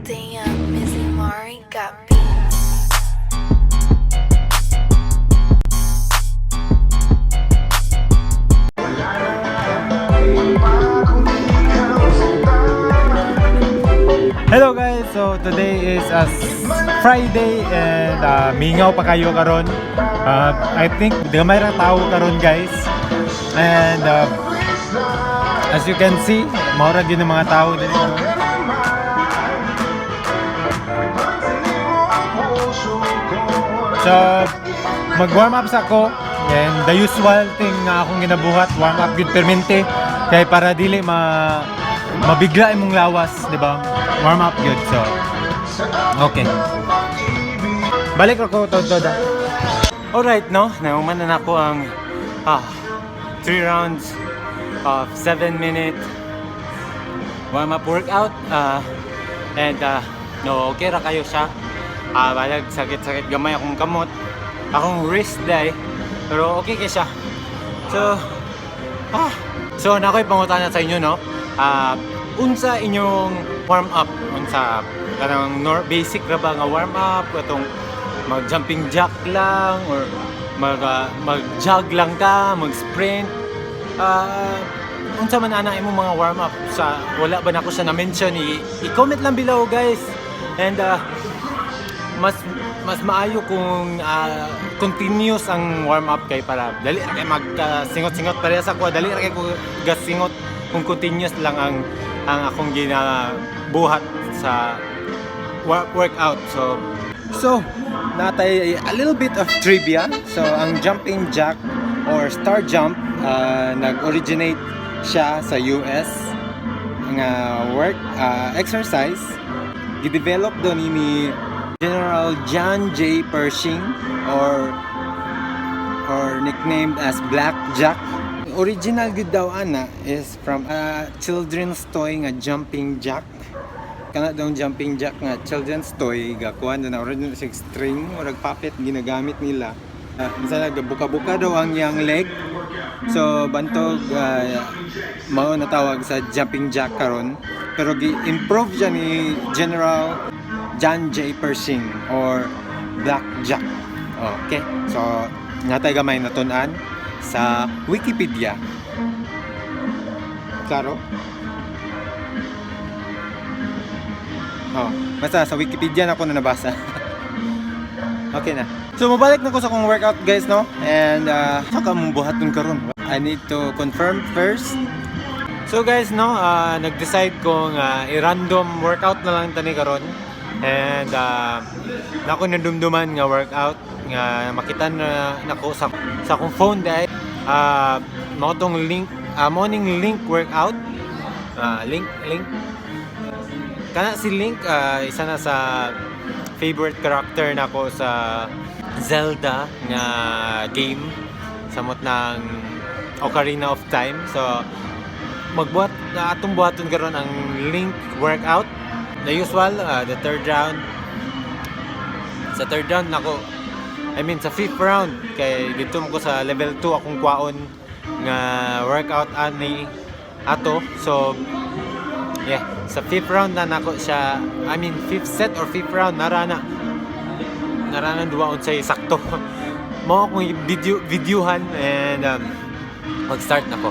Damn, Mizzy Mari got beats. Hello guys, so today is a Friday and mingaw pa kayo karon. I think gamay ra tao karon, guys. And as you can see, mao ra gyud ang mga tao diri karon. So, mag-warm up sa ako and the usual thing nga akong ginabuhat, warm up gyud permente kay para dili ma mabigla imong lawas, di ba? Warm up gyud. So, okay. Balik ako to to. Alright, no? Nauman na nako ang 3 rounds of 7 minute warm up workout. And no, okay ra kayo siya. Balag sakit-sakit gamay akong kamot. Akong wrist day. Pero okay kay siya. So, so na ako'y pangutana sa inyo, no? Unsa inyong warm up? Unsa kanang basic ra ba nga warm up atong mag jumping jack lang or mag jog lang ka, mag sprint? Unsa man ana imong mga warm up sa wala ba nako siya na mention, i-comment lang below, guys. And mas mas maayo kung continuous ang warm up kay para dali ra kay magkasingot-singot. Parehas ako, dali ra kay ko gasingot kung continuous lang ang akong ginabuhat sa workout. So natay a little bit of trivia. So ang jumping jack or star jump, nag-originate siya sa US nga work exercise. Gidevelop do ni General John J. Pershing or nicknamed as Black Jack. Original gud daw ana is from a children's toy nga jumping jack. Kana daw jumping jack nga children's toy, gakuan na original sa string, murag puppet ginagamit nila. Minsan nagabuka-buka daw ang iyang leg. So bantog mao natawag sa jumping jack karon. Pero gi-improve siya ni General John J. Pershing or Black Jack. Okay. So natay gamay natun-an sa Wikipedia. Klaro? Oh, basta sa Wikipedia na ako na nabasa. Okay na. So mabalik na ko sa akong workout, guys, no? And saka mong buhaton karon. I need to confirm first. So guys, no, nag-decide kong i-random workout na lang tani karon. And nako nadumduman nga workout nga makita na nako sa akong phone dahil mao tong link, morning link workout. Link link kana si Link, isa na sa favorite character nako sa Zelda nga game samot ng Ocarina of Time. So magbuhat na atong buhaton karon ang Link workout. The usual, the third round. Sa third round nako, I mean sa fifth round, kay dito mo ko sa level 2 akong kwaon nga workout ani ato. So yeah, sa fifth round na nako siya, I mean fifth set or fifth round, narana duwa unsay sakto. Mo akong video videohan and mag-start na ko.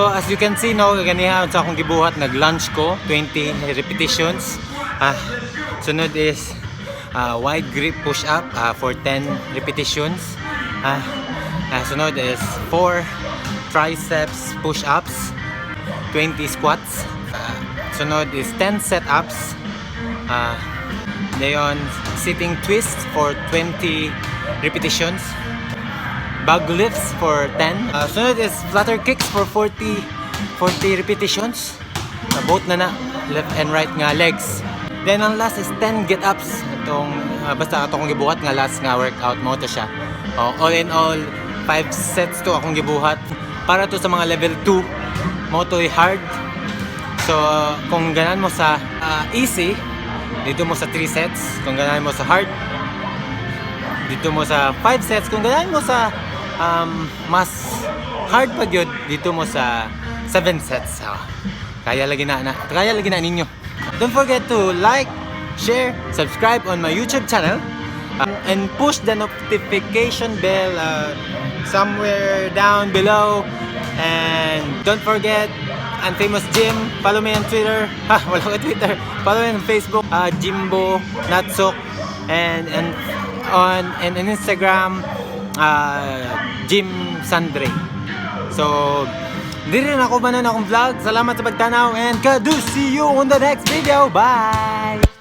So as you can see, no, ganiha sa akong gibuhat, nag-lunge ko 20 repetitions. Sunod is wide grip push up for 10 repetitions. Sunod is 4 triceps push ups, 20 squats. Sunod is 10 sit-ups. Dayon, sitting twist for 20 repetitions. Bag lifts for 10. Sunod is flutter kicks for 40 repetitions. Both na na, left and right nga legs. Then ang last is 10 get-ups. Itong, basta ato akong gibuhat nga last nga workout mao to siya. Oh, all in all, 5 sets to akong gibuhat. Para to sa mga level 2, mao to hard. So, kung ganahan mo sa easy, didto mo sa 3 sets. Kung ganahan mo sa hard, didto mo sa 5 sets. Kung ganahan mo sa mas hard pa gyud, didto mo sa 7 sets. Ah, kaya lagi na, na kaya lagi na ninyo. Don't forget to like, share, subscribe on my YouTube channel and push the notification bell somewhere down below. And don't forget Unfamous Jim. Follow me on Twitter. Ha, wala ko Twitter. Follow me on Facebook, Jimbo Natsok, and on Instagram, Jim Sandre. So, diri na ako manon akong vlog. Salamat sa pagtanaw and kadu see you on the next video. Bye!